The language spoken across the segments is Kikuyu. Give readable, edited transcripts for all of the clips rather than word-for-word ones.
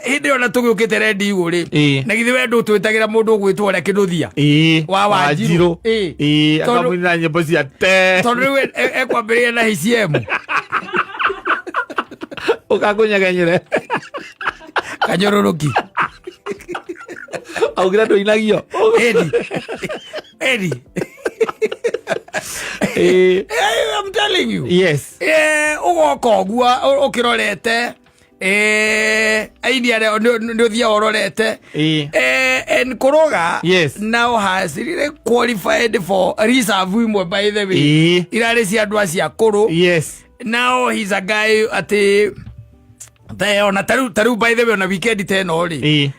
Hĩndĩ ĩyo na tũgĩũkĩte rendi igũ rĩ, Ĩĩ. na githĩ we ndũtwĩtagĩra mũndũ ũgwĩtwo ũrĩa kĩnũthia Ĩĩ. Wa Wanjirũ. Ĩĩ. Ĩĩ, Tondũ- akamũinĩra nyĩmbo cia te. Tondũ rĩu ekwambĩrĩria na HCM. Ũkakũnyegenyere. Kanyũrũrũki. Augire ndũinagio. Edi edi. Ĩĩ. I'm telling you. Yes. Ũgoka ũguo ũkĩrorete aini arĩa nĩ ũthiaga ũrorete. Ĩĩ. And Kũrũga now has really qualified for reserve imwe, by the way, irarĩ cia andũ acio akũrũ. Now he's a guy atĩ ona tarĩu, by the way, ona weekend ta ĩno rĩ,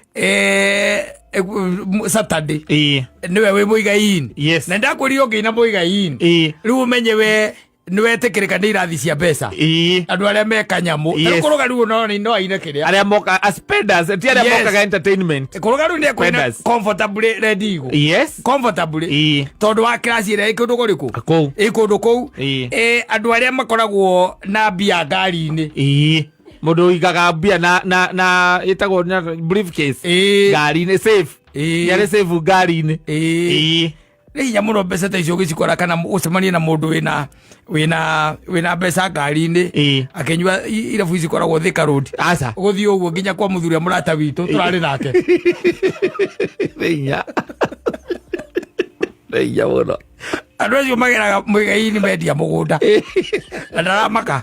Saturday nĩwe wĩ Mũigai-inĩ. Na ndakwĩrire ũngĩina Mũigai-inĩ, rĩu ũmenye we nĩ wetĩkĩrĩka nĩ irathi cia mbeca, andũ arĩa meka nyamũ. Tarĩu Kũrũga rĩu no aine kĩrĩa Arĩa moka a spenders, ti arĩa mokaga entertainment. Kũrũga rĩu nĩ ekũina Spenders. comfortably rendi igũ, comfortably, tondũ wa class ĩrĩa ĩ kũndũ kũrĩkũ? Kũu. Ĩ kũndũ kũu. Andũ arĩa makoragwo na mbia ngari-inĩ. Ĩĩ. Mũndũ ũigaga mbia na ĩtagwo na briefcase ngari-inĩ, safe. Nĩ arĩ safe ngari-inĩ. Ĩĩ. Nĩ hinya mũno mbeca ta icio ũgĩcikora kana ũcemanie na mũndũ wĩna mbeca ngari-inĩ akĩnyua irabu ici ikoragwo Thika Road. Aca. Gũthiĩ ũguo nginya kwa mũthuri ũrĩa mũrata witũ tũrarĩ nake. Nĩ hinya. Nĩ hinya mũno. Andũ acio mageraga Mũigai-inĩ mendia mũgũnda na ndaramaka.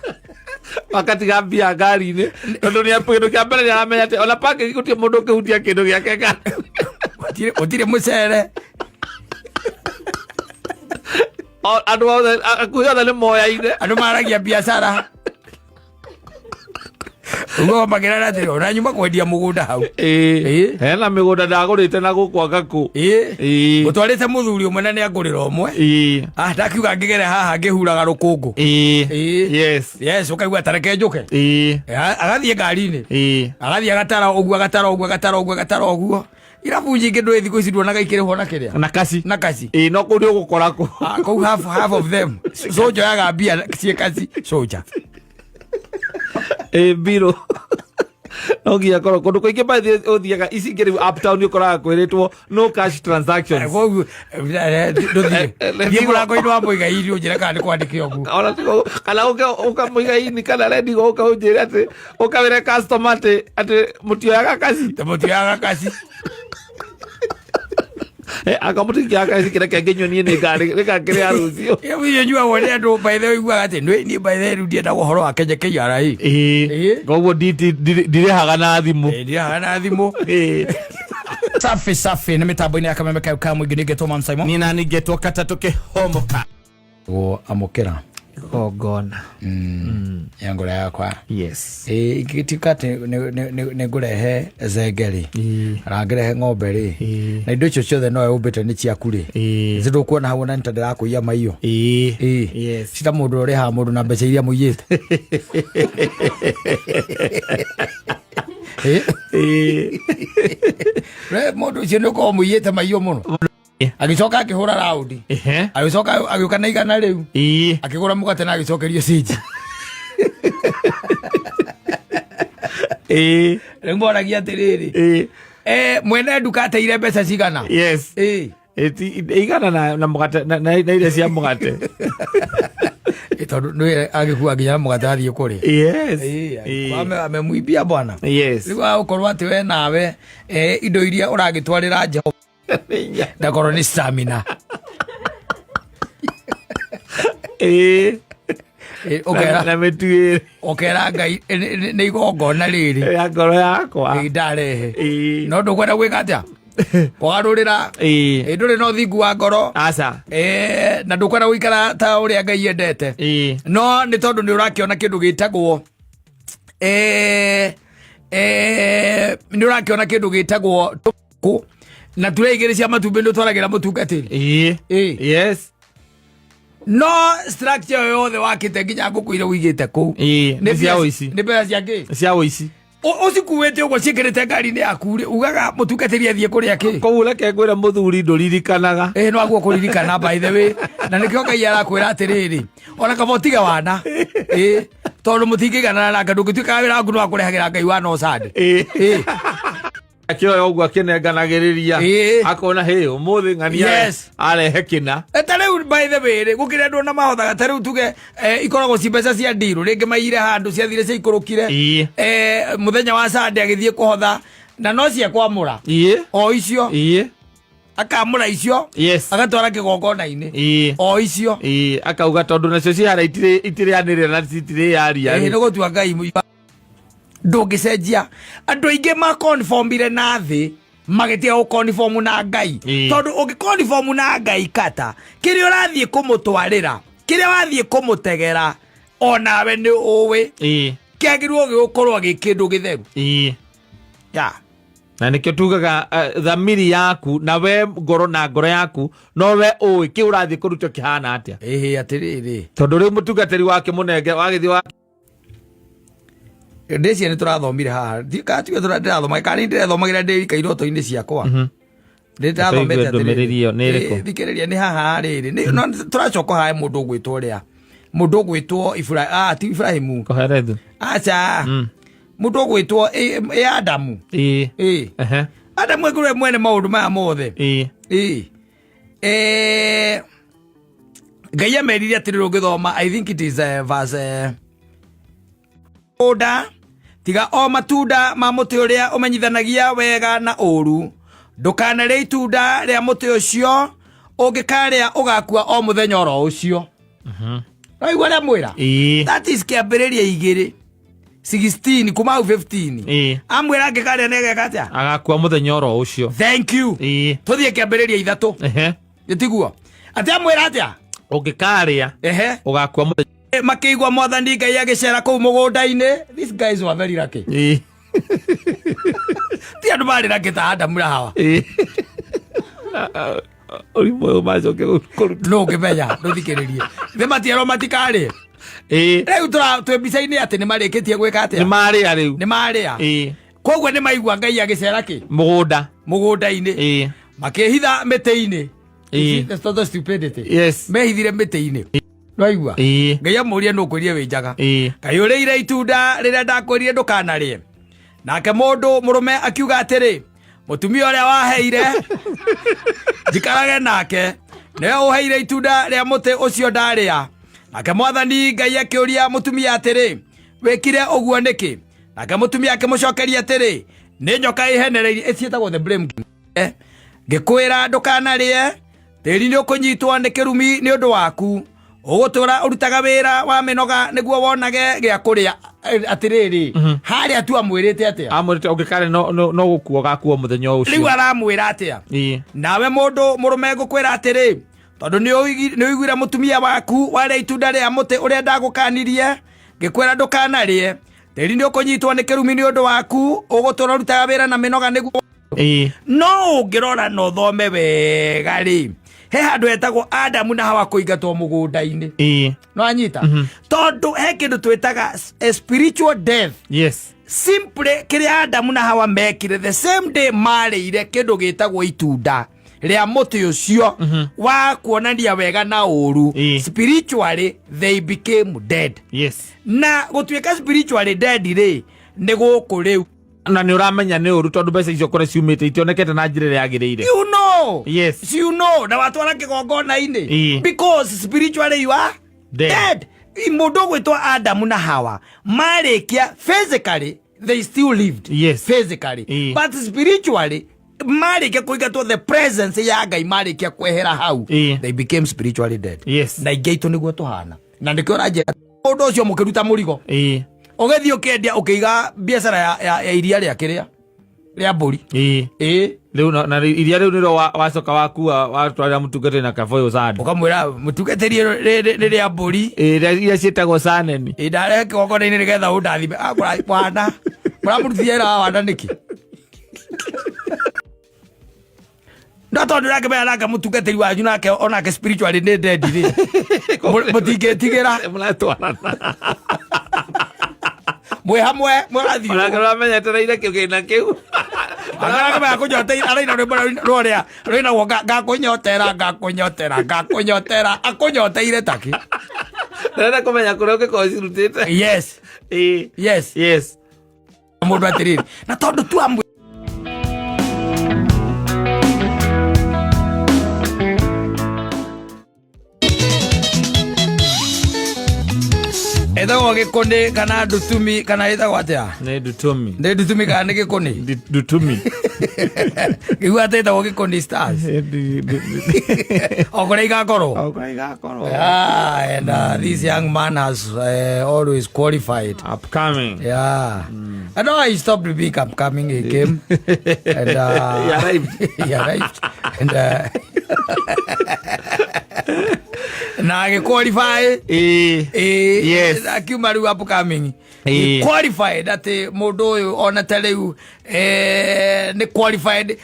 Makatiga mbia ngari-inĩ tondũ nĩ kĩndũ kĩa mbere nĩ aramenya atĩ ona package gũtirĩ mũndũ ũngĩhutia kĩndũ gĩake ngari. Gũtirĩ mũcere. Andũ othe akuhĩ othe nĩ moyaine. Andũ maragia biacara ũguo makĩrana atĩrĩ, ona nyuma kwendia mũgũnda hau. Ĩĩ. Hena mĩgũnda ndagũrĩte na gũkũ anga kũ. Ĩĩ. Mũtwarĩte mũthuri ũmwe na nĩ angũrĩra ũmwe. Ah, ndakiuga ngĩgere haha ngĩhuraga rũkũngũ. Ĩĩ. Yes, ũkaigua tareke njũke. Agathiĩ ngari-inĩ, agathiĩ agatara ũguo, agatara ũguo, agatara ũguo, agatara ũguo. Irabu nyingĩ ndũĩ thikũ ici nduonaga ikĩrĩhwo na kĩrĩa? Na kaci. Na kaci. Ĩĩ, no kũu nĩ ũgũkora kũ. Ah, kũu half of them sojoyaga mbia ciĩ kaci soja. Ĩĩ, mbirũ no nginya korwo kũndũ kũingĩ bathi ũthiaga ici ingĩ rĩu uptown ũkoraga kwĩrĩtwo no cash transactions. Koguo ndũthiĩ thiĩ mũrango-inĩ wa Mũigai-inĩ ũnjĩre kana nĩ kwandĩke ũguo. Ona tigo kana ũke ũkamũiga-inĩ kana rendigo ũka ũnjĩre atĩ ũkawĩre customer atĩ mũtioyaga kaci. Mũtioyaga kaci. Anga mũtikĩoyaga kaci, kĩreke ngĩnyue niĩ nĩ ngarĩ nĩngakĩrĩa rũciũ. Ĩyo nyuagwo nĩ andũ, by the way, ugaga atĩ niĩ by the way rĩu ndiendaga ũhoro wa Kenya KRA. Ĩĩ, koguo ndirĩhaga na thimũ. Ndirĩhaga na thimũ. Safi safi, nĩ mĩtambo-inĩ ya kameme kayo ka mũingĩ, nĩngetwo Mam Simon. Niĩ nani ngetwo katatũ kĩhomoka. Gwo amũkĩra Igongona. Ya ngoro yakwa. Yes. Ĩĩ, ingĩtuĩka atĩ nĩ ngũrehe zenge rĩ, kana ngĩrehe ng'ombe rĩ, na indo icio ciothe nowe ũmbĩte nĩ ciaku rĩ, ĩ ndũkuona hau ona nĩ ta ndĩrakũiya maiyo? Ĩĩ. Ĩĩ. Cita mũndũ ũrĩa ũrĩhaga mũndũ na mbeca iria mũiyĩte. Ĩ? Ĩĩ. We, mũndũ ũcio nĩ ũkorwo mũiyĩte maiyo mũno. Agĩcoka akĩhũra raundi. Agĩcoka agĩũka na 100 rĩu. Akĩgũra mũgate na agĩcokerio cinji. Rĩu moragia atĩrĩrĩ, mwene nduka ateire mbeca cigana? Yes. 100 na mũgate na iria cia mũgate. Tondũ nĩwe agĩkua nginya mũgate athiĩ kũrĩa. Amemwibia bwana. Rĩu agũkorwo atĩ we nawe indo iria ũragĩtwarĩra Jehova ndakorwo nĩ stamina. Ũkera Na mĩtu ĩrĩ. Ũkera Ngai nĩ igongona rĩrĩ ya ngoro yakwa. Ndarehe. No ndũkwenda gwĩka atĩa? Kũgarũrĩra. Ndũrĩ na ũthingu wa ngoro. Aca. Na ndũkwenda gũikara ta ũrĩa Ngai endete. No nĩ tondũ nĩ ũrakĩona kĩndũ gĩtagwo nĩ ũrakĩona kĩndũ gĩtagwo tũkũ na ture igĩrĩ cia matumbĩ nĩ ũtwaragĩra mũtungatĩri. Yes. No structure ĩyo yothe wakĩte nginya ngũkũ iria ũigĩte kũu Nĩ cia ũici. Nĩ mbeca cia kĩ? Cia ũici. Ũcikuĩte ũguo ciĩkĩrĩte ngari-inĩ yaku rĩ, ugaga mũtungatĩri athiĩ kũrĩa kĩ? Koguo reke ngwĩre mũthuri ndũririkanaga. Ĩ, no aguo kũririkana, by the way, na nĩkĩo Ngai arakwĩra atĩrĩrĩ, ona kaba ũtige wana. Ĩ. Tondũ mũtingĩiganana nake, ndũngĩtuĩka wĩra waku nĩ wa kũrehagĩra Ngai wa no Sunday. Ĩĩ. Akĩoya ũguo akĩnenganagĩrĩria. Akona hĩ ũmũthĩ ng'ania arehe kĩna. Ta rĩu by the way rĩ, gũkĩrĩ andũ ona mahothaga, ta rĩu tuge ikoragwo ci mbeca cia ndirũ, rĩngĩ maiyire handũ ciathire ciaikũrũkire. Mũthenya wa Sunday agĩthiĩ kũhotha na no cia kwamũra. O icio. Akamũra icio. Agatwara kĩgongona-inĩ. O icio. Akauga tondũ nacio cihara itirĩanĩrĩra na citirĩaria. Nĩ gũtua Ngai ndũngĩcenjia. Andũ aingĩ makonformire na thĩ magĩtiga gũkonform na Ngai. Tondũ ũngĩkonform na Ngai kata kĩrĩa ũrathiĩ kũmũtwarĩra, kĩrĩa wathiĩ kũmũtegera, onawe nĩ ũĩ. Kĩagĩrĩirwo gĩgũkorwo gĩ kĩndũ gĩtheru. Ya. Na nĩkĩo tugaga thamiri yaku na we ngoro na ngoro yaku no we ũĩ kĩ ũrathiĩ kũruta kĩhana atĩa. Ĩhĩ, atĩrĩrĩ. Tondũ rĩu mũtungatĩri wake mũnenge wagĩthiĩ wa Ndĩcia nĩ tũrathomire haha. Kana tiwe ndĩrathoma, kana nĩ ndĩrethomagĩra ndĩ wika iroto-inĩ ciakwa. Nĩ ndĩrathomete Tũigue ndũmĩrĩri ĩyo, nĩ ĩrĩkũ? Ĩ, thikĩrĩria nĩ haha rĩrĩ. Nĩ, no tũracoka haha mũndũ ũgwĩtwo ũrĩa. Mũndũ ũgwĩtwo ti Ibrahimu. Koherethu. Aca. Mũndũ ũgwĩtwo ĩ Adamu. Ĩ. Adamu ekũrĩ mwene maũndũ maya mothe. Ĩ. Ngai amerire atĩrĩrĩ, ũngĩthoma, I think it is verse Ũnda, tiga o matunda ma mũtĩ ũrĩa ũmenyithanagia wega na ũũru, ndũkanarĩe itunda rĩa mũtĩ ũcio, ũngĩkarĩa ũgakua o mũthenya oro ũcio. Waigua ũrĩa mwĩra? That is kĩambĩrĩria igĩrĩ 16 kuma hau 15. Amwĩra angĩkarĩa nĩ ageka atĩa? Agakua mũthenya oro ũcio. Thank you. Tũthiĩ kĩambĩrĩria ithatũ. Nĩtiguo? Atĩ amwĩra atĩa? Ũngĩkarĩa, ũgakua mũthenya. Makĩigua mwathani Ngai agĩcera kũu mũgũnda-inĩ. These guys were very lucky. Ti andũ marĩ lucky ta Adamu na Hawa. Ũrimũ ũyũ macoke kũruta. No ũngĩmenya, ndũthikĩrĩrie. Nĩ matierwo matikarĩe. Rĩu twĩ mbica-inĩ atĩ nĩ marĩkĩtie gwĩka atĩa? Nĩ marĩa rĩu. Nĩ marĩa. Koguo nĩ maigua Ngai agĩcera kĩ? Mũgũnda. Mũgũnda-inĩ. Makĩhitha mĩtĩ-inĩ. That's not the stupidity. Mehithire mĩtĩ-inĩ. Nwaigua? Ngai amũrie nũ kwĩrie wĩ njaga. Ngai ũrĩire itunda rĩrĩa ndakwĩrire ndũkanarĩe. Nake mũndũ mũrũme akiuga atĩrĩ, mũtumia ũrĩa waheire njikarage nake nĩwe ũheire itunda rĩa mũtĩ ũcio ndarĩa. Nake mwathani Ngai akĩũria mũtumia atĩrĩ, wĩkire ũguo nĩkĩ? Nake mũtumia akĩmũcokeria atĩrĩ, nĩ nyoka ĩhenereirie, ĩciĩtagwo the blame game. Ngĩkwĩra ndũkanarĩe, tĩri nĩ ũkũnyitwo nĩ kĩrumi nĩ ũndũ waku, ũgũtũra ũrutaga wĩra wa mĩnoga nĩguo wonage gĩa kũrĩa. Atĩrĩrĩ, harĩa tu amwĩrĩte atĩa? Amwĩrĩte ũngĩkarĩa no gũkua ũgakua mũthenya ũcio. Rĩu aramwĩra atĩa? Nawe mũndũ mũrũme ngũkwĩra atĩrĩ, tondũ nĩ ũiguire mũtumia waku warĩa itunda rĩa mũtĩ ũrĩa ndagũkanirie, ngĩkwĩra ndũkanarĩe, tĩri nĩ ũkũnyitwo nĩ kĩrumi nĩ ũndũ waku, ũgũtũra ũrutaga wĩra na mĩnoga nĩguo. No ũngĩrora na ũthome wega rĩ, he handũ hetagwo Adamu na Hawa kũingatwo mũgũnda-inĩ. No anyita? Tondũ he kĩndũ twĩtaga a spiritual death. Simply kĩrĩa Adamu na Hawa mekire the same day marĩire kĩndũ gĩtagwo itunda rĩa mũtĩ ũcio wa kuonania wega na ũũru. Spiritually they became dead. Na gũtuĩka spiritually dead rĩ, nĩ gũkũ rĩu. Na nĩ ũramenya nĩ ũru tondũ mbeca icio kũrĩa ciumĩte itionekete na njĩra ĩrĩa yagĩrĩire. You know. You know. Na watwara kĩgongona-inĩ. Because spiritually you are Dead. dead. Mũndũ ũgwĩtwo Adamu na Hawa marĩkia physically they still lived. Physically. But spiritually marĩkia kũingatwo the presence ya Ngai marĩkia kwehera hau. They became spiritually dead. Na ingĩ aitũ nĩguo tũhana. Na nĩkĩo ũranjĩra mũndũ ũcio mũkĩruta mũrigo. Ũgĩthiĩ ũkĩendia ũkĩiga biacara ya iria rĩa kĩrĩa rĩa mbũri. Rĩu na iria rĩu nĩrĩo wacoka wakua watwarĩra mũtungatĩri na kabũyũ sande. Ũkamwĩra mũtungatĩri nĩ rĩa mbũri. Iria ciĩtagwo saneni. Ndarehe kĩgongona-inĩ nĩgetha ũndathime. Wana. Mũramũrutithia wĩra wa wana nĩkĩ? No tondũ ũrakĩmenya nake mũtungatĩri wanyu nake onake spiritually nĩ dead rĩ. Mũtingĩtigĩra. Mũratwarana. Mwĩ hamwe mũrathiĩ. Onake ũramenyetereire kĩgĩna kĩu. Akarakĩmenya kũnyoteire, araina rwĩmbo rũrĩa rwĩnagwo ngakũnyotera, ngakũnyotera, ngakũnyotera, akũnyoteire takĩ. Ndĩrenda kũmenya kũrĩa ũngĩkorwo cirutĩte. Yes. Ĩĩ. Yes. Yes. Mũndũ atĩrĩrĩ, na tondũ tu amwe ĩtagwo gĩkũnĩ kana ndutumi kana ĩtagwo atĩa? Nĩ ndutumi. Nĩ ndutumi kana nĩ gĩkũnĩ? Ndutumi. Ngĩigua atĩ ĩtagwo gĩkũnĩ Stars. O kũrĩa igakorwo. O kũrĩa igakorwo. Yeah, and this young man has always qualified. Upcoming. Yeah. I know he stopped being upcoming. He came and He arrived. He arrived and na agĩqualify. Ĩĩ. Ĩĩ, Yes. akiuma rĩu upcoming. Ĩĩ. He qualified atĩ mũndũ ũyũ ona ta rĩu nĩ qualified,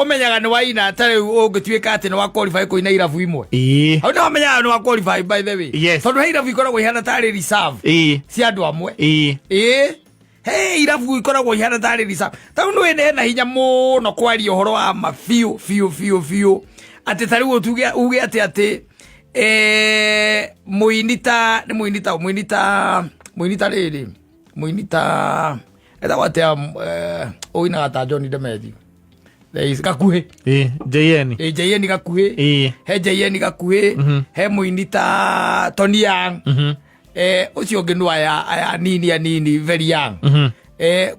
ũmenyaga nĩ waina ta rĩu ũngĩtuĩka atĩ nĩ wa qualify kũina irabu imwe. Ĩĩ. Hau nĩ wamenyaga nĩ wa qualify, by the way. Yes. Tondũ he irabu ikoragwo ihana tarĩ reserve Ĩĩ. cia andũ amwe. Ĩĩ. Ĩĩ, he irabu ikoragwo ihana tarĩ reserve. Tarĩu nĩ hena hinya mũno kwaria ũhoro wa ma biũ biũ biũ biũ, atĩ ta rĩu ũtuge uge atĩ mũini ta nĩ mũini ta mũini ta mũini ta rĩrĩ mũini ta etagwo atĩa, ũinaga ta John Demethi. There is Gakuhĩ. Ĩĩ. JN. Ĩ, JN Gakuhĩ. Ĩĩ. He JN Gakuhĩ, he mũini ta Tony Young. Ũcio ũngĩ no aya anini anini, very young.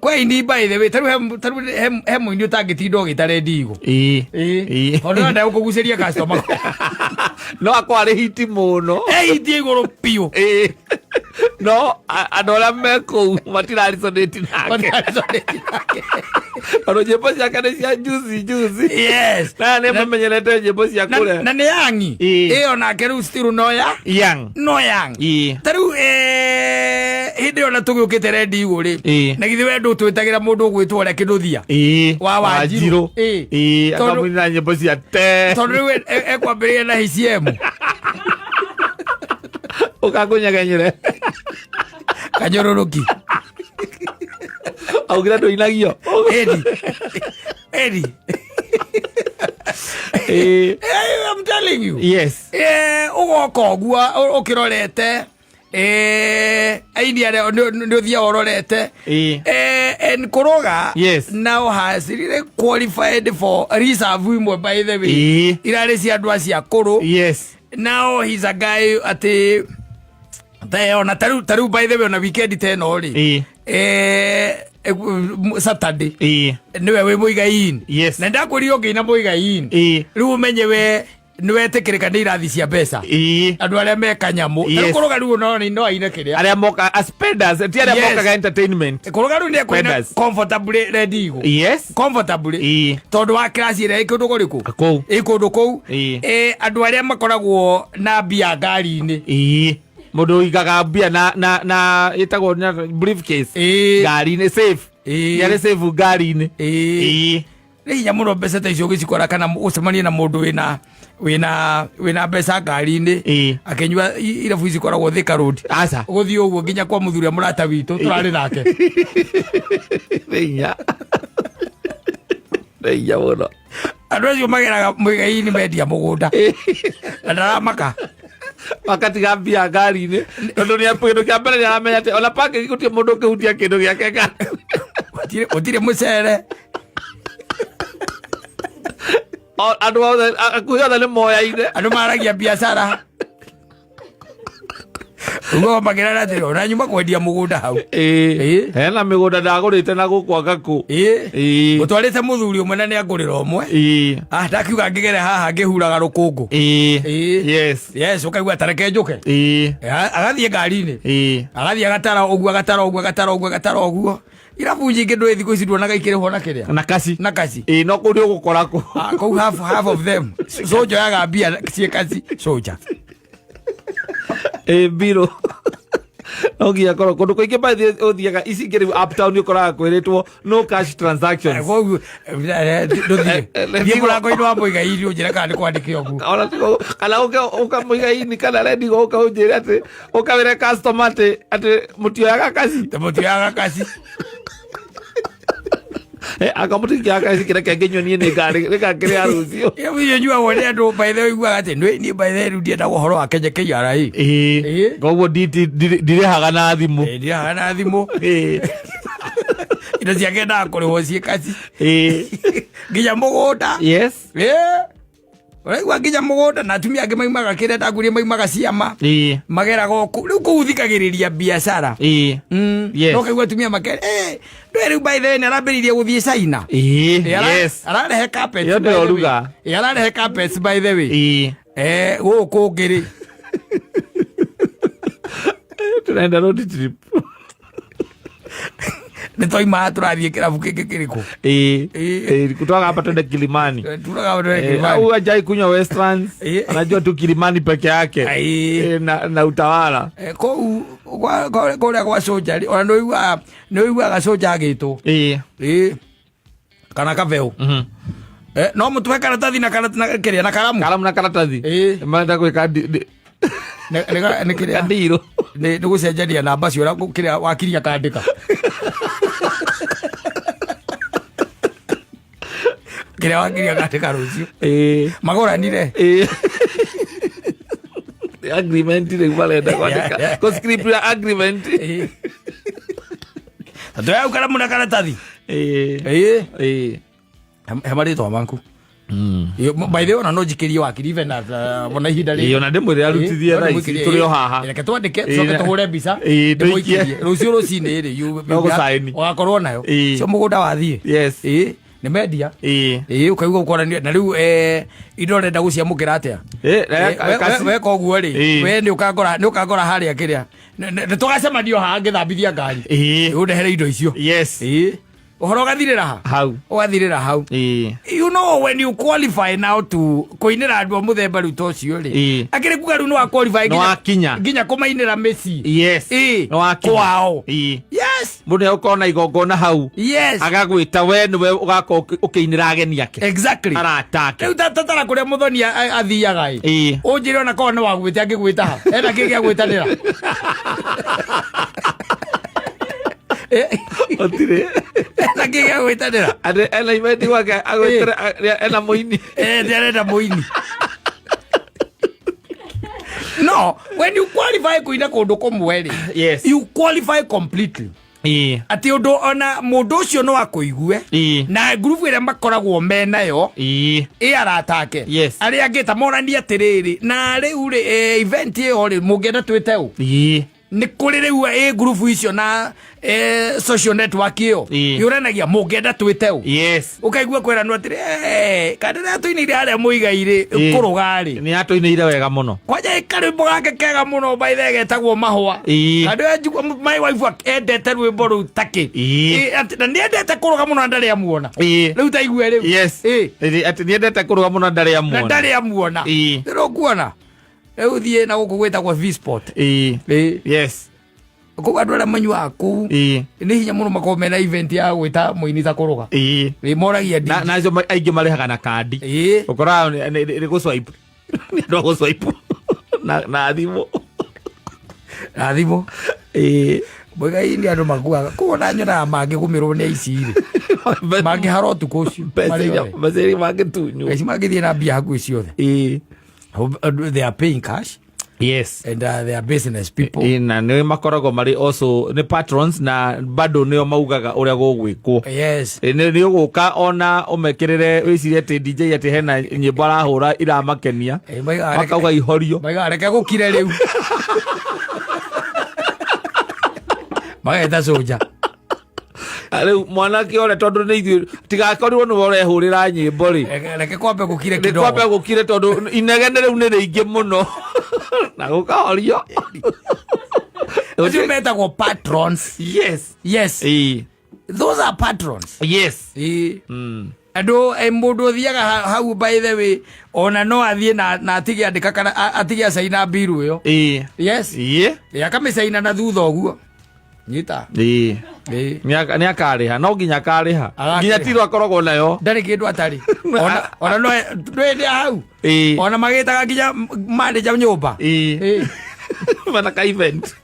Kwa ini, by the way, tarĩu he mũini ũtangĩtinda ũgĩta Rendigo. Ĩĩ. Ĩĩ. Tondũ no ndegũkũgucĩria customer. No akorwo arĩ hiti mũno. Eitie igũrũ biũ. Ĩĩ. No andũ arĩa me kũu matiraresonate nake. Tondũ nyĩmbo ciake nĩ cia juicy juicy. Yes. Na nĩ mamenyerete nyĩmbo cia Na, kũrĩa. na nĩ yangi. Ĩĩ. Ĩyo nake rĩu still no ya Young. no young. Ĩĩ. Ta rĩu hĩndĩ ĩyo na tũgĩũkĩte Rendigo rĩ, Ĩĩ. na githĩ we ndũtwĩtagĩra mũndũ ũgwĩtwo ũrĩa Kĩndũthia Ĩĩ. wa Wanjirũ. Ĩĩ. Ĩĩ. Tondũ- Akamũinĩra nyĩmbo cia te. Tondũ rĩu ekwambĩrĩria na HCM. Ũkakũnyegenyere. Kanyũrũrũki. Augire ndũinagio. Edi Edi. Ĩĩ. I'm telling you. Yes. Ũgoka ũguo ũkĩrorete aini arĩa nĩ ũthiaga ũrorete. Ĩĩ. And Kũrũga now has really qualified for reserve imwe, by the way. Ĩĩ. Irarĩ cia andũ acio akũrũ. Now he's a guy atĩ ona tarĩu, by the way, ona weekend ta ĩno rĩ, Ĩĩ. Saturday Ĩĩ. nĩwe wĩ Mũigai-inĩ. Yes. Na ndakwĩrire ũngĩina Mũigai-inĩ, Ĩĩ. rĩu ũmenye we nĩ wetĩkĩrĩka nĩ irathi cia mbeca. Ĩĩ. Andũ arĩa me kanyamũ. Yes. Tarĩu Kũrũga rĩu no aine kĩrĩa Arĩa moka a spenders, ti arĩa Yes. mokaga entertainment. Kũrũga rĩu nĩ ekũina Spenders. comfortably Rendigo. Yes. Comfortably. Ĩĩ. Tondũ wa class ĩrĩa ĩ kũndũ kũrĩkũ? Kũu. Ĩ kũndũ kũu. Ĩĩ. Andũ arĩa makoragwo na mbia ngari-inĩ. Ĩĩ. Mũndũ ũigaga mbia na ĩtagwo na briefcase. Ĩĩ. Ngari-inĩ safe. Ĩĩ. Nĩ arĩ safe ngari-inĩ. Ĩĩ. Ĩĩ. Nĩ hinya mũno mbeca ta icio ũgĩcikora kana ũcemanie na mũndũ wĩna mbeca ngari-inĩ Ĩĩ. akĩnyua irabu ici ikoragwo Thika Road. Aca. Gũthiĩ ũguo nginya kwa mũthuri ũrĩa mũrata witũ tũrarĩ nake. Nĩ hinya. Nĩ hinya mũno. Andũ acio mageraga Mũigai-inĩ mendia mũgũnda na ndaramaka. Makatiga mbia ngari-inĩ tondũ nĩ kĩndũ kĩa mbere nĩ aramenya atĩ ona package gũtirĩ mũndũ ũngĩhutia kĩndũ gĩake ngari. Gũtirĩ mũcere. Andũ othe akuhĩ othe nĩ moyaine. Andũ maragia biacara ũguo makĩrana atĩrĩ ona nyuma kwendia mũgũnda hau. Ĩĩ. Ĩĩ. Hena mĩgũnda ndagũrĩte na gũkũ anga kũ. Ĩĩ. Ĩĩ. Ũtwarĩte mũthuri ũmwe na nĩ angũrĩra ũmwe. Ĩĩ. Ah, ndakiuga ngĩgere haha ngĩhuraga rũkũngũ. Ĩĩ. Ĩĩ. Yes. Yes, ũkaigua tareke njũke. Ĩĩ. Agathiĩ ngari-inĩ. Ĩĩ. Agathiĩ agatara ũguo, agatara ũguo, agatara ũguo, agatara ũguo. Irabu nyingĩ ndũĩ thikũ ici nduonaga ikĩrĩhwo na kĩrĩa? Na kaci. Na kaci. Ĩĩ, no kũu nĩ ũgũkora kũ. Ah, kũu half of them soja yaga mbia ciĩ kaci soja. Ĩĩ, mbirũ no nginya korwo kũndũ kũingĩ bathi ũthiaga ici ingĩ rĩu uptown ũkoraga kwĩrĩtwo no cash transactions. Koguo ndũthiĩ thiĩ mũrango-inĩ wa Mũigai-inĩ ũnjĩre kana nĩ kwandĩke ũguo. Ona tigo kana ũke ũkamũiga-inĩ kana Rendigo ũka ũnjĩre atĩ ũkawĩre customer atĩ mũtioyaga kaci. Mũtioyaga kaci. Akamũtikia kĩreke ngĩnyue niĩ nĩngakĩrĩa rũciũ. Ĩyo nyuagwo nĩ andũ by the way ũiguaga atĩ niĩ by the way rĩu ndiendaga ũhoro wa Kenya KRA. Ĩĩ. Koguo ndirĩhaga na thimũ. Ĩĩ, ndirĩhaga na thimũ. Indo ciake endaga kũrĩhwo ciĩ kaci. Nginya mũgũnda. Yes. Ĩĩ. Ũraigua nginya mũgũnda na atumia angĩ maimaga kĩrĩa ndakwĩrire maimaga ciama. Mageraga o kũu. Rĩu kũu thikagĩrĩria biacara. Yes. No ũkaigua atumia makere, "Eh, ndũĩ rĩu by the way nĩarambĩrĩirie gũthiĩ China." Yes. Ararehe carpets Ĩyo by the nĩyo way. ruga. Ararehe carpets by the way. Gũkũ ũngĩ rĩ. Tunaenda road trip. Nĩ twaima tũrathiĩ kĩrabu kĩngĩ kĩrĩkũ? Kutoka hapa twende Kilimani. Tunaga hapa twende Kilimani. Au hajai kunywa Westlands. Anajua tu Kilimani peke yake. Na Utawala. Kũu kũrĩa gwa Soja rĩ, ona nĩ ũiguaga Soja agĩtwo. Kana kabeu. No mũtwe karatathi na karatathi na kĩrĩa na karamu. Karamu na karatathi. Marenda gwĩka Nĩ kĩrĩa? Kandirũ. Nĩ gũcenjania namba cio ũrĩa kĩrĩa wakiria kandĩka. Kĩrĩa wakiria kandĩka rũciũ. Magũranire. Agreement rĩu marenda kwandĩka. Kũ script ya agreement. Tondũ hau karamu na karatathi. He marĩtwa maku. By the way, ona no njikĩrie wakiri even at ona ihinda rĩrĩ. Ĩĩ, ona ndĩmwĩre arutithie No thaa ici, ndĩmwĩkĩrie, tũrĩ o haha. Reke twandĩke, tũcoke tũhũre mbica, Tũikie. ndĩmũikĩrie. Rũciũ rũcinĩ rĩ, No gũcaini. ũgakorwo nayo. Cio mũgũnda wathiĩ. Nĩ mendia. Ũkaigua ũkoranio. Na rĩu, indo ũrenda gũciamũkĩra atĩa? Weka ũguo rĩ, we nĩ ũkangora harĩa kĩrĩa. Nĩ tũgacemanio haha ngĩthambithia ngari. Ũndehere indo icio. Ũhoro ũgathirĩra ha? Hau. Ũgathirĩra hau. You know when you qualify now to kũinĩra andũ a mũthemba rĩu ta ũcio rĩ. Akĩrĩ kuga rĩu nĩ wa qualify Nĩ wakinya. nginya kũmainĩra mĩciĩ. Nĩ wakinya. Kwao. Yes. Mũndũ nĩegũkorwo na igongona hau. Yes. Agagwĩta we nĩwe ũgakorwo ũkĩinĩra ageni ake. Exactly. Arata ake. Rĩu tatara kũrĩa Mũthoni athiaga ĩ. Ũnjĩre ona korwo nĩ wagwĩte angĩgwĩta ha. Ena kĩ gĩa gwĩtanĩra? Gũtirĩ. Ena kĩ gĩa gwĩtanĩra? Atĩ ena event gwake, agwĩtĩra, ena mũini. Nĩ arenda mũini. No, when you qualify kũina kũndũ kũmwe rĩ, you qualify completely. Atĩ ũndũ ona mũndũ ũcio no akũigue. Na ngurubu ĩrĩa makoragwo menayo, ĩ arata ake. Arĩa angĩ ta moranie atĩrĩrĩ, na rĩu rĩ, event ĩyo rĩ, mũngĩenda twĩte ũ? Nĩ kũrĩ rĩu ĩ ngurubu icio na, social network ĩyo. Yũranagia mũngĩenda twĩte ũ? Ũkaigua kwĩranwo atĩrĩ, kana rĩrĩa tũinĩire harĩa Mũigai rĩ, kũrũga rĩ. Nĩ atũinĩire wega mũno. Kwanja ĩ karwĩmbo gake kega mũno by the way getagwo Mahũa. Kandũ ya njigua, my wife endete rwĩmbo rũu takĩ. Atĩ, na nĩ endete kũrũga mũno na ndarĩ amuona. Rĩu ta igue rĩu. Atĩ nĩ endete kũrũga mũno na ndarĩ amuona. Na ndarĩ amuona. Rĩu ũkuona. Rĩu thiĩ na gũkũ gwĩtagwo V-Spot. Kũu andũ arĩa manyuaga kũu, nĩ hinya mũno makorwo mena event ya gwĩta mũini ta kũrũga. Moragia DJ. Na acio aingĩ marĩhaga na kandi. Ũkoraga nĩ gũ-swipe. Nĩ andũ a gũ-swipe. Na thimũ. Na thimũ. Mũigai nĩ andũ makuaga. Kũu ona nyonaga mangĩgũmĩrwo nĩ aici rĩ. Mangĩhara ũtukũ ũcio. Mbeca iria Marĩ othe. mbeca iria mangĩtunywo. Aici mangĩthiĩ na mbia hakuhĩ ciothe. They are paying cash. And they are business people. Na nĩ makoragwo marĩ also nĩ patrons na bado nĩo maugaga ũrĩa gũgwĩkwo. Nĩ ũgũka ona ũmekĩrĩre wĩcirie atĩ DJ atĩ hena nyĩmbo arahũra iramakenia. Makauga ihorio. Maigaga reke gũkire rĩu. Mageta soja. Rĩu mwanake ũrĩa tondũ nĩ ithuĩ tigakorirwo nĩwe ũrehũrĩra nyĩmbo rĩ. Reke kwambe gũkire Nĩ kidogo. kwambe gũkire tondũ inegene rĩu nĩ rĩingĩ mũno. Na gũkahorio. Acio metagwo patrons. Yes. Yes. Those are patrons. Yes. Andũ, mũndũ ũthiaga hau by the way, ona no athiĩ na atige andĩka kana atige acaina mbiru ĩyo. Yes. Akamĩcaina na thutha ũguo. Nyita. Nĩ akarĩha, no nginya akarĩha. Agakĩrĩha. Nginya tiro akoragwo nayo. Ndarĩ kĩndũ atarĩ. Ona no ndwende hau. Ona magĩtaga nginya manager nyũmba. Mana ka event.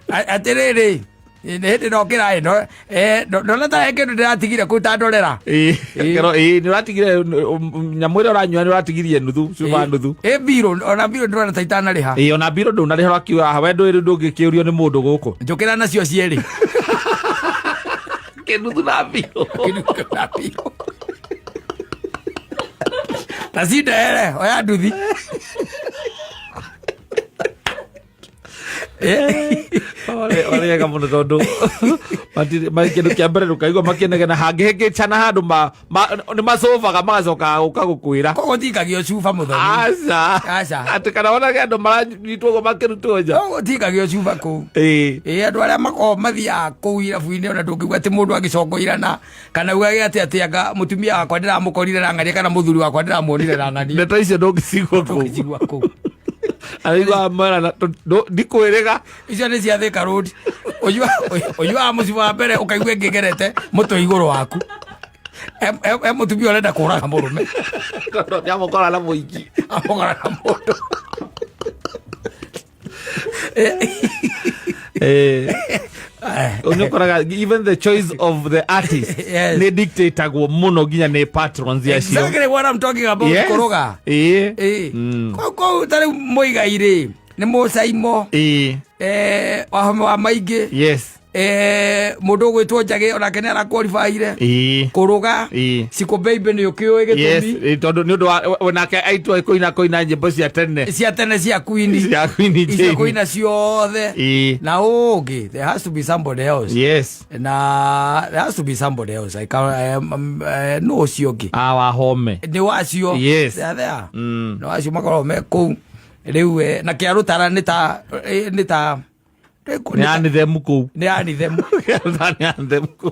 Atĩrĩrĩ. Nĩ hĩndĩ ndokĩra ĩ ndona ta he kĩndũ ndĩratigire kũu ta ndorera. Ĩĩ, kero ĩĩ nĩ ũratigire nyamũ ĩrĩa ũranyua nĩ ũratigirie nuthu, cuba nuthu. Ĩ mbirũ, ona mbirũ ndĩrona ta itanarĩha. Ĩĩ, ona mbirũ ndũnarĩha, ũrakiuga haha we ndũĩ rĩu ndũngĩkĩũrio nĩ mũndũ gũkũ. Njũkĩra nacio cierĩ. Kĩnuthu na mbirũ. Kĩnuthu na mbirũ. Ta cindehere, oya nduthi. Warĩega mũno tondũ kĩndũ kĩa mbere ndũkaigua makĩnegena hangĩhĩngĩcana handũ nĩ macobaga magacoka gũka gũkwĩra. Koguo tikagio cuba mũthoni. Aca. Aca. Atĩ kana onage andũ maranyitwo ũguo makĩrutwo nja. Koguo tikagio cuba kũu. Ĩĩ. Ĩĩ, andũ arĩa makoragwo mathiaga kũu irabu-inĩ ona ndũngĩigua atĩ mũndũ agĩcongoirana kana ugage atĩ atĩ anga mũtumia wakwa ndĩramũkorire na ng'ania kana mũthuri wakwa ndĩramuonire na ng'ania. Ndeto icio ndũngĩcigua kũu. Ndũngĩcigua kũu. Araigua mera ndikwĩrĩga. Icio nĩ cia Thika Road. Ũnyuaga mũcibi wa mbere ũkaigua ĩngĩgerete mũtwe igũrũ waku. E mũtumia ũrenda kũraga mũrũme. Tondũ nĩamũkora na mũingĩ. Amũkora na mũndũ. Nĩ ũkoraga even the choice of the artist Yes. nĩ dictatagwo mũno nginya nĩ patrons acio. Exactly what I'm talking about. Yes. Kũrũga. Ĩĩ. Ĩĩ. Kũu ta rĩu Mũigai rĩ, nĩ mũcaimo. Ĩĩ. Wahome wa maingĩ. Yes. Mũndũ ũgwĩtwo Njagĩ onake nĩ arakwalifaire. Ĩĩ. Kũrũga. Ĩĩ. Cikũ Baby nĩ ũkĩũĩ Yes, gĩtũmi. ĩĩ, tondũ nĩ ũndũ wa we nake aitua kũina kũina nyĩmbo cia tene. Cia tene cia Queen. Cia Queen Icio Jane. kũina ciothe. Ĩĩ. Na ũngĩ, there has to be somebody else. Yes. Na there has to be somebody else. I can, no ũcio ũngĩ. Ah, Wahome. Nĩ wacio. Yes. They are there. Mm. Nĩ wacio makoragwo me kũu. Rĩu na kĩarũtara nĩ ta nĩ ta Nĩ anithemu kũu. Nĩ anithemu. Kĩarũtara nĩ anithemu kũu.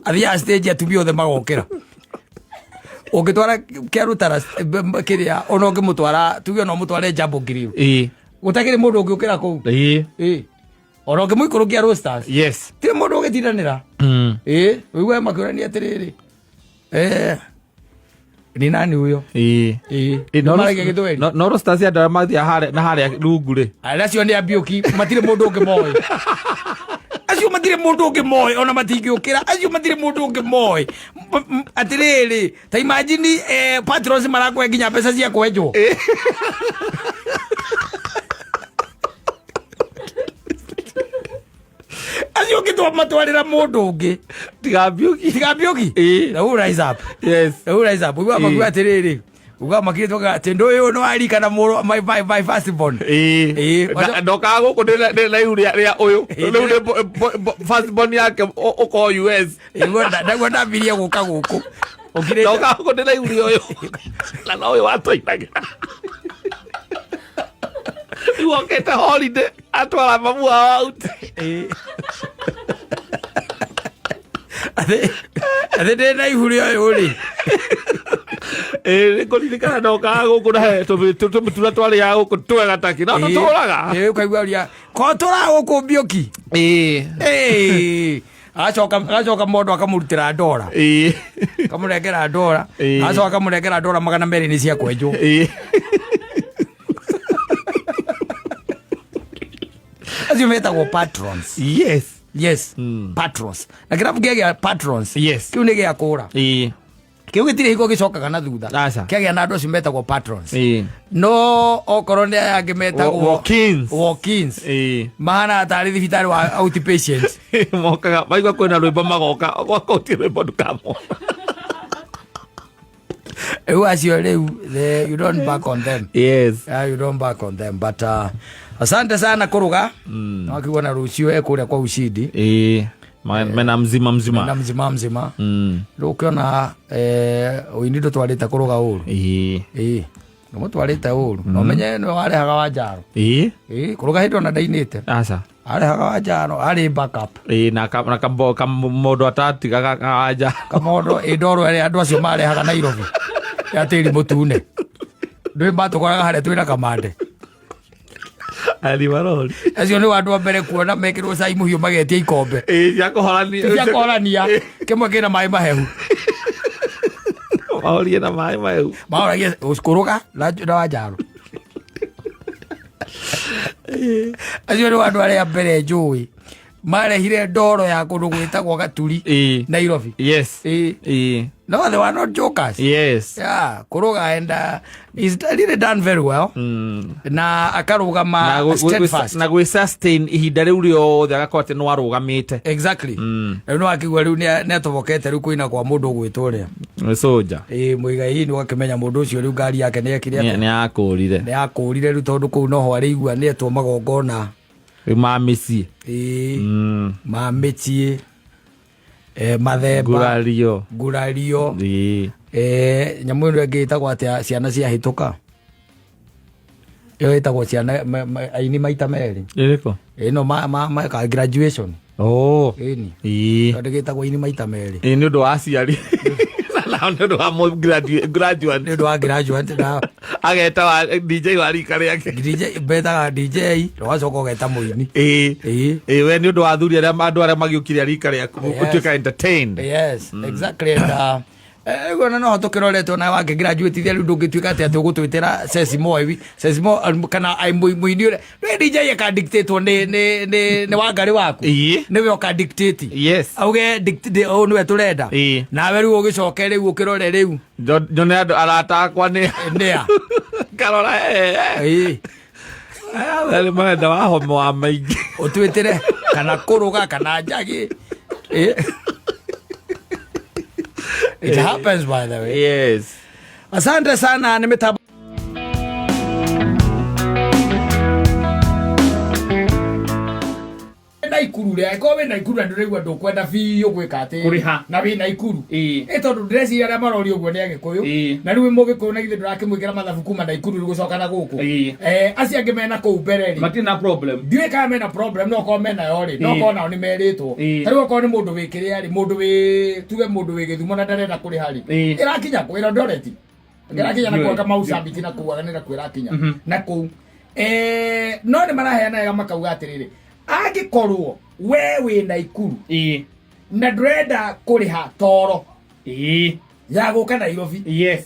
Athiaga stage atumia othe magokĩra. Ũngĩtwara kĩarũtara kĩrĩa ona ũngĩmũtwara tuge ona ũmũtware Jambo Grill. Ĩĩ. Gũtakĩrĩ mũndũ ũngĩũkĩra kũu. Ĩĩ. Ĩĩ. Ona ũngĩmũikũrũkia Roasters. Yes. Tirĩ mũndũ ũgĩtindanĩra. Mm. Ĩĩ, ũigue makĩũrania atĩrĩrĩ. Ni nani huyo? Ĩĩ. Ĩĩ. Ĩĩ, no Nĩmaragia Gĩthweri? No Roasters andũ arĩa mathiaga harĩa na harĩa rungu rĩ. Arĩa acio nĩ ambiũki, matirĩ mũndũ ũngĩ moĩ. Acio matirĩ mũndũ ũngĩ moĩ, ona matingĩũkĩra. Acio matirĩ mũndũ ũngĩ moĩ. Atĩrĩrĩ, ta imagine patrons marakũhe nginya mbeca cia kwenjwo. Acio ũngĩtwa matwarĩra mũndũ ũngĩ. Tigambiũki. Tigambiũki? Ĩĩ. Rĩu rise up. Yes. Rĩu rise up. Ugaga Ĩĩ. makiuga atĩrĩrĩ, ugaga makirĩtwo atĩ ndũ ũyũ nĩ warikana mũrũ, my first born. Ĩĩ. Ĩĩ. Ndokaga gũkũ ndĩ na ihu rĩa ũyũ. Ĩĩ. Rĩu nĩ first born yake ũkorwo US. Ĩguo ndaguo ndambirie gũka gũkũ. Ũkirĩte. Ndokaga gũkũ ndĩ na ihu rĩa ũyũ. Na no ũyũ watũinagĩra. Rĩu okĩte holiday atwara mamu wao out. Ĩĩ. Atĩ ndĩ na ihu rĩa ũyũ rĩ. Ĩĩ, nĩ kũririkana ndokaga gũkũ na he tũmĩtura twarĩaga gũkũ twega takĩ. No tũtũraga. Ĩĩ, ũkaigua ũrĩa, ko tũraga gũkũ Mbiũki? Ĩĩ. Ĩĩ. Agacoka mũndũ akamũrutĩra ndora. Ĩĩ. Akamũnengera ndora. Ĩĩ. Agacoka akamũnengera ndora 200 nĩ cia kwenjwo. Ĩĩ. Acio metagwo patrons. Yes. Yes. Mm. Patrons. Na kĩrabu kĩagĩa patrons. Yes. Kĩu nĩ gĩa kũra. Ĩĩ. Kĩu gĩtirĩ hingo gĩcokaga na thutha. Aca. Kĩagĩa na andũ acio metagwo patrons. Ĩĩ. No okorwo nĩ aya angĩ metagwo Walk-ins. Walk-ins. Ĩĩ. Mahana tarĩ thibitarĩ wa outpatient. Mokaga maigua kwĩna rwĩmbo magoka gwaka ũtirĩ rwĩmbo ndũkamona. Rĩu acio rĩu, you don't back on them. Yes. Yeah, you don't back on them. But asante sana kũrũga. Mm. Wakiuga na rũciũ e kũrĩa kwa Ushindi. Ĩĩ. Mena mzima mzima. Mena mzima mzima. Mm. Rĩu ũkĩona ũini ndũtwarĩte kũrũga ũru. Ĩĩ. Ĩĩ. Ndũmũtwarĩte ũru. Na ũmenye nĩwe warehaga wa njaro. Ĩĩ. Ĩĩ, kũrũga hĩndĩ ona ndainĩte. Aca. Arehaga wa njaro, arĩ backup. Ĩĩ, na kamũndũ atatigaga kawanja. Kamondo, ĩ ndoro ĩrĩa andũ acio marehaga Nairobi. Ya tĩri mũtune. Ndũĩ matũkoraga harĩa twĩna kamande. Ari marori. Acio nĩ andũ a mbere kuona mekĩrwo cai mũhiũ magetia ikombe. Ĩĩ, cia kũhorania. Cia kũhorania. Kĩmwe kĩna maĩ mahehu. Mahorie na maĩ mahehu. Mahoragia kũrũga na wa njaro. Acio nĩ andũ arĩa mbere njũĩ. Marehire ndoro ya kũndũ gwĩtagwo Gaturi, Nairobi. Ĩĩ. No, they were not jokers. Yeah, Kuruga, and he's really done very well. Na akarũgama Na steadfast. Na gwĩ sustain ihinda rĩu rĩothe, agakorwo atĩ no arũgamĩte. Exactly. Rĩu nĩ wakĩigua rĩu nĩ atobokete rĩu kũina kwa mũndũ ũgwĩtwo ũrĩa. Nĩ Soja. Ĩĩ, Mũigai, nĩ wakĩmenya mũndũ ũcio rĩu ngari yake nĩ ekire atĩa? Nĩ akũrire. Nĩ akũrire rĩu, tondũ kũu noho arĩigua nĩ etwo magongona. Rĩu ma mĩciĩ. Ĩĩ. Ma mĩciĩ, mathemba. Ngurario. Ngurario. Nyamũ ĩno ĩngĩ ĩtagwo atĩa, ciana ciahĩtũka, ĩyo ĩtagwo ciana aini maita merĩ. Ĩrĩkũ? Ĩno ma graduation. Oh. Ĩni. Tondũ gĩtagwo aini maita merĩ. Ĩĩ, nĩ ũndũ wa aciari na nĩ ũndũ wa graduate. Nĩ ũndũ wa graduate na ageta wa DJ wa rika rĩake. DJ, betaga DJ na ũgacoka ũgeta mũini. Ĩĩ. Ĩĩ, we nĩ ũndũ wa athuri arĩa, andũ arĩa magĩũkire a rika rĩaku gũtuĩka entertained. Yes, exactly. And rĩu ona no tũkĩroretwo nawe wangĩ graduate rĩu ndũngĩtuĩka atĩ ũgũtwĩtĩra Sesimo iwi Sesimo kana ai mũini ũrĩa nĩ DJ akadictatwo nĩ Wangarĩ waku. Nĩwe ũkadictate. Auge ũyũ nĩwe tũrenda. Nawe rĩu ũgĩcoke rĩu ũkĩrore rĩu. Nyone andũ arata akwa nĩ nĩa. Karora. Arĩ marenda wa homa wa maingĩ. Ũtwĩtĩre kana kũrũga kana njagi. It happens, by the way. Asante sana nĩ mĩtambo. Naikuru rĩ, angĩkorwo wĩ Naikuru na ndũraigua ndũkwenda biũ gwĩka atĩ Kũrĩha. na wĩ Naikuru, ĩ tondũ ndĩreciria arĩa maroria ũguo nĩ Agĩkũyũ. Na rĩu wĩ Mũgĩkũyũ na githĩ ndũrakĩmwĩkĩra mathabu kuma Naikuru rĩu gũcoka na gũkũ? Acio angĩ mena kũu mbere rĩ, Matirĩ na problem. Ndiũĩ kana mena problem, no okorwo menayo rĩ, no okorwo nao nĩ merĩtwo. Ta rĩu okorwo nĩ mũndũ wĩ kĩrĩa rĩ, mũndũ wĩ tuge mũndũ wĩ Gĩthumo na ndarenda kũrĩha rĩ, ĩrakinya kũ? Eldoret ĩrakinya na kũu, Kamau Summit na kũu aganĩra kũ ĩrakinya na kũu. No nĩ maraheana wega makauga atĩrĩrĩ, angĩkorwo we wĩ Naikuru na ndũrenda kũrĩha toro ya gũka Nairobi,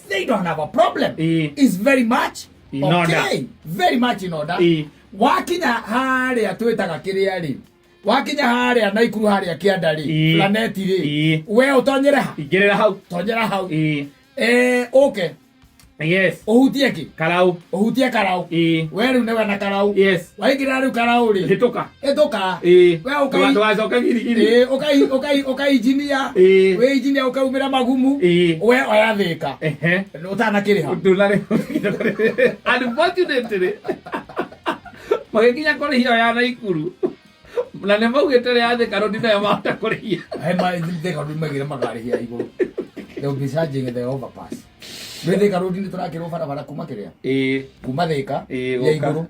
they don't have a problem. Is very much in okay. Order. Very much in order. Wakinya harĩa twĩtaga kĩrĩa rĩ, wakinya harĩa Naikuru harĩa kĩanda rĩ, Planeti rĩ, we ũtonyere ha? Ingĩrĩra hau. Tonyera hau. Ũke ũhutie kĩ? Karau. Ũhutie karau. We rĩu nĩwe na karau. Waingĩra rĩu karau rĩ, Hĩtũka. Hĩtũka. We ũkai Ndũgacoke girigiri. Ĩĩ, ũkai injinia. Wĩ injinia ũkaumĩra magumu. We oya Thĩka ũtanakĩrĩha. Ndũnarĩ. Unfortunately, magĩkinya kũrĩhia ya Naikuru na nĩ maugĩte rĩa Thika Road nayo mahota kũrĩhia. He ma Thika Road maigire makarĩhia igũrũ. They will be charging the overpass. Nĩ Thika Road nĩ tũrakĩrwo barabara kuma kĩrĩa, kuma Thika ya gũka. igũrũ.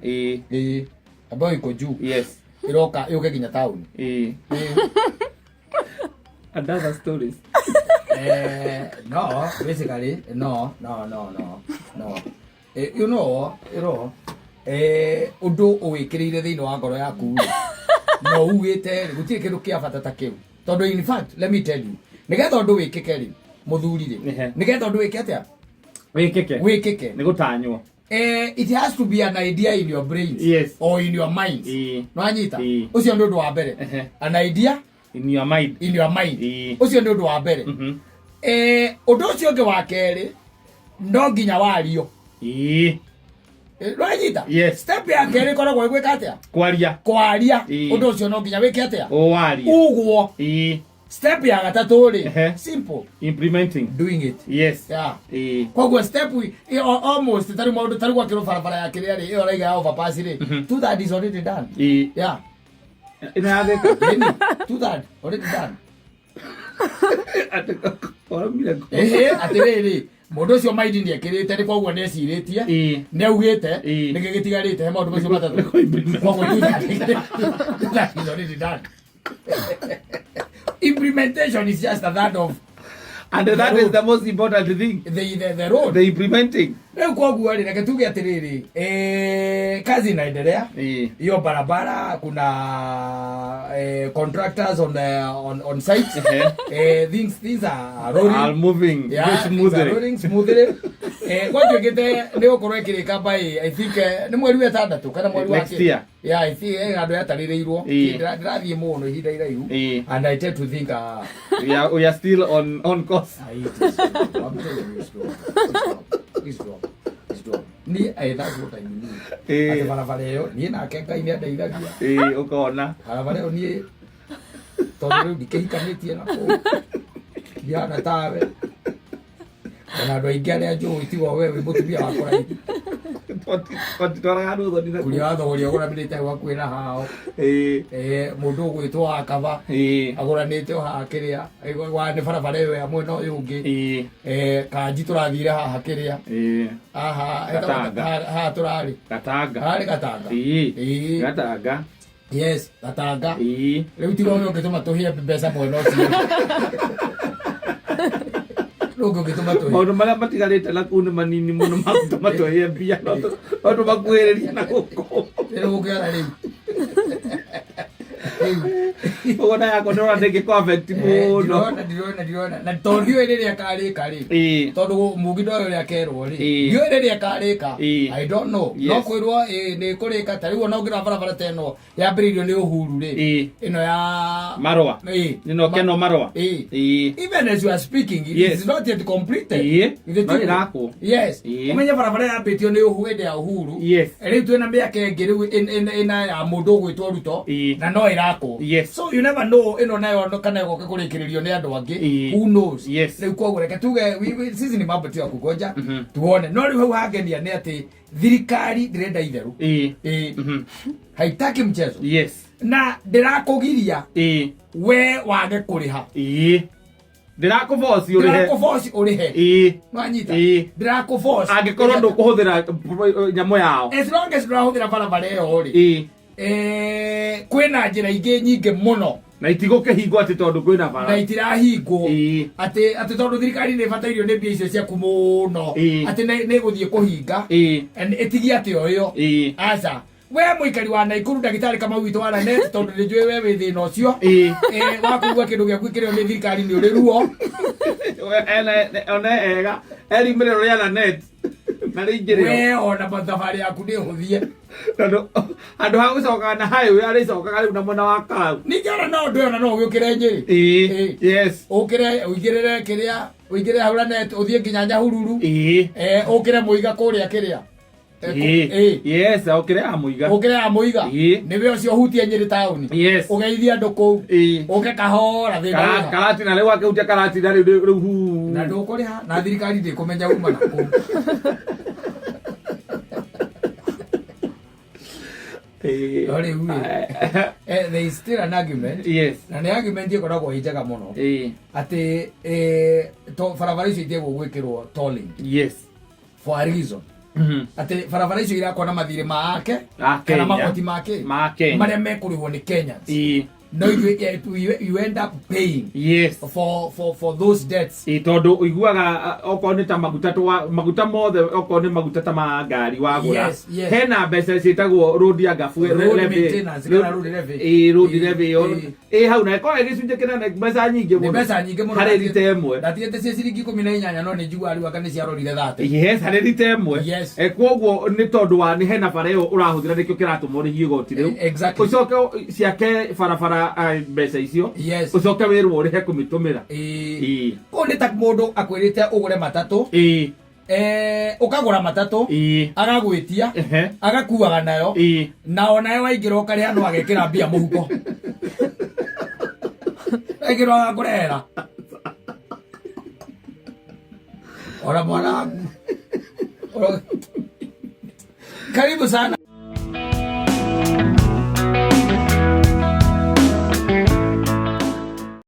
Ĩĩ, ambayo iko juu. Ĩroka yũke nginya taũni. Ĩĩ. And other stories. No, basically, no, no, no, no, no. You know, ũndũ ũwĩkĩrĩire thĩinĩ wa ngoro yaku rĩ, no ugĩte rĩ, gũtirĩ kĩndũ kĩa bata ta kĩu, tondũ in fact, let me tell you, nĩgetha ũndũ wĩkĩke rĩ, mũthuri rĩ, nĩgetha ũndũ wĩke atĩa? Wĩkĩke. Wĩkĩke. Nĩ gũtanywo. It has to be an idea in your brains or in your mind. Nĩwanyita? Ũcio nĩ ũndũ wa mbere. An idea In your mind. In your mind. Ũcio nĩ ũndũ wa mbere. Ũndũ ũcio ũngĩ wa kerĩ, no nginya wario. Nĩwanyita? Yes. Step ya kerĩ ĩkoragwo ĩgwĩka atĩa? Kwaria. Kwaria. Ũndũ ũcio no nginya wĩke atĩa? Ũwarie. Ugwo. Step ya gatatũ rĩ, simple. Implementing. Doing it. Yeah. Koguo step almost tarĩ maũndũ tarĩ gwakĩrwo barabara ya kĩrĩa rĩ, ĩyo raiga ya overpass rĩ, two third is already done. Yeah. Ĩno ya Thika. Ĩni, two third already done. Atĩ warumire ngũ. Ĩhĩ, atĩrĩrĩ, mũndũ ũcio maindi nĩ ekĩrĩte nĩ koguo nĩ ecirĩtie, nĩ augĩte, nĩkĩ gĩtigarĩte he maũndũ macio matatũ? Nĩ Koguo two third is already done. Implementation is just a third of And that is the most important thing. the road. The implementing. Rĩu koguo rĩ, reke tuge atĩrĩrĩ, kazi inaendelea. Hiyo barabara kuna contractors on site. Things are rolling. Are moving Yeah, very things are smoothly. rolling smoothly. Gwatuĩkĩte nĩ gũkorwo ĩkĩrĩka by, I think, nĩ mweri wa ĩtandatũ kana mweri wa Next kĩ? year. Yeah, I think handũ yatarĩrĩirwo. Ndĩrathiĩ mũno ihinda iraihu and I tend to think We are still on course. Ah, it is wrong. I'm telling you, it's wrong. It's wrong. It's wrong. It's wrong. Niĩ, that's what I believe. Atĩ barabara ĩyo niĩ nake Ngai nĩ andeithagia. Ĩĩ, ũkona. Barabara ĩyo niĩ tondũ rĩu ndikĩhikanĩtie na kũu, ndihana tawe, ona andũ aingĩ arĩa njũĩ, tiga we wĩ mũtumia wa kũraihu. Twatitwaraga rũthoni na kũrĩa wathogoria ũgũranĩte hau hakuhĩ na hao. Mũndũ ũgwĩtwo wa kaba agũranĩte o haha kĩrĩa wa nĩ barabara ĩyo ya mwena ũyũ ũngĩ. Kanji tũrathire haha kĩrĩa haha. Gatanga. Haha tũrarĩ. Gatanga. Hararĩ Gatanga. Gatanga. Yes, Gatanga. Rĩu tiga ũrĩa ũngĩtũma tũhĩe mbeca mwena ũcio, rĩu ũngĩtũma tũhĩe. Maũndũ marĩa matigarĩte na kũu nĩ manini mũno magũtũma tũhĩe mbia, no tũmakuhĩrĩrie na gũkũ. Rĩu ũngĩona rĩu. Ũguo na yakwa ndĩrona ndĩngĩkũ affect mũno. Ndirona, ndirona, ndirona, na tondũ ndiũĩ rĩrĩa karĩka rĩ, tondũ mũgi ndoĩ ũrĩa kerwo rĩ, ndiũĩ rĩrĩa karĩka. I don't know. No kwĩrwo nĩ kũrĩka. Ta rĩu ona ũngĩrora barabara ta ĩno yambĩrĩirio nĩ Uhuru rĩ, ĩno ya Marũa. Ĩno keno marũa. Even as you are speaking, it is not yet completed. Githĩ No tiguo? ĩrakwo. Yes. Ũmenye barabara yambĩtio nĩ Uhuru, hĩndĩ ya Uhuru. Rĩu twĩna mĩaka ĩngĩ rĩu ĩna ya mũndũ ũgwĩtwo Ruto, na no ĩrakwo. So you never know, ĩno nayo kana ĩgoka kũrĩkĩrĩrio nĩ andũ angĩ. Who knows? Rĩu koguo reke tuge sisi ni mambo tu ya kungoja tuone. No rĩu hau hangenia nĩ atĩ thirikari ndĩrenda itherũ. Haitaki mchezo. Na ndĩrakũgiria we wage kũrĩha. Ndĩrakũboci ũrĩhe. Ndĩrakũboci ũrĩhe. Nwanyita? Ndĩrakũboci. Angĩkorwo ndũkũhũthĩra nyamũ yao. As long as ndũrahũthĩra barabara ĩyo rĩ, kwĩna njĩra ingĩ nyingĩ mũno. Na itigũkĩhingwo atĩ tondũ kwĩna bara. Na itirahingwo atĩ tondũ thirikari nĩ ĩbatairio nĩ mbia icio ciaku mũno, atĩ nĩ ĩgũthiĩ kũhinga and ĩtigie atĩ o ĩyo. Aca, we mũikari wa Naikuru, ndagĩtarĩ Kamau witũ wa Lanet, tondũ nĩ njũĩ we wĩ thĩna ũcio wa kũigua kĩndũ gĩaku kĩrĩo nĩ thirikari nĩ ũrĩ ruo. One ega erimĩrĩro rĩa Lanet na rĩingĩrĩro. We ona thabarĩ yaku nĩ ũhũthie. Tondũ handũ ha gũcokaga na highway arĩcokaga rĩu na mwena wa Karau. Ningĩ ona no ũndũ ona no ũgĩũkĩre Nyĩrĩ. Ũkĩre ũingĩrĩre kĩrĩa, ũingĩrĩre hau Lanet ũthiĩ nginya Nyahururu. Ũkĩre Mũiga kũrĩa kĩrĩa. Yes, okĩre ya Mũiga. Ũkĩre ya Mũiga. Nĩwe ũcio ũhutie Nyĩrĩ taũni. Ũgeithie andũ kũu. Ũke kahora thĩna wĩha. Karatina rĩu, akĩhutia Karatina rĩu rĩu hu. Na ndũkũrĩha na thirikari ndĩkũmenya uma na kũu. No rĩu rĩ, there is still an argument, na nĩ argument ĩkoragwo ĩ njega mũno, atĩ barabara icio itiagwo gwĩkĩrwo tolling for a reason, atĩ barabara icio irakwo na mathirĩ ma ake A kana Kenya. magoti make Ma Kenya. marĩa mekũrĩhwo nĩ Kenyans. No you end up paying for those debts. Ĩĩ, tondũ ũiguaga okorwo nĩ ta maguta maguta mothe, okorwo nĩ maguta ta ma ngari wagũra, hena mbeca ciĩtagwo road angabu. Road maintenance kana road levy. Ĩĩ, road levy ĩyo ĩ hau na ĩkorwo ĩ gĩcunjĩ kĩnene, mbeca nyingĩ nĩ mũno mbeca nyingĩ mũno. Harĩ rita ĩmwe. Ndatigĩte ciĩ ciringi 18, no nĩ njiguaga rĩu anga nĩ ciarorire 30. Yes, harĩ rita ĩmwe. Koguo nĩ tondũ wa nĩ hena bara ĩyo ũrahũthĩra, nĩkĩo kĩratũma ũrĩhie igoti rĩu. Ũcoke ciake barabara, mbeca icio, ũcoke wĩrwo ũrĩhe kũmĩtũmĩra. Kũu nĩ ta mũndũ akwĩrĩte ũgũre matatũ, ũkagũra matatũ, agagwĩtia, agakuaga nayo, na onawe waingĩra ũkarĩha, no agekĩra mbia mũhuko, aingĩra agakũrehera ona mwana waku. Karibu sana.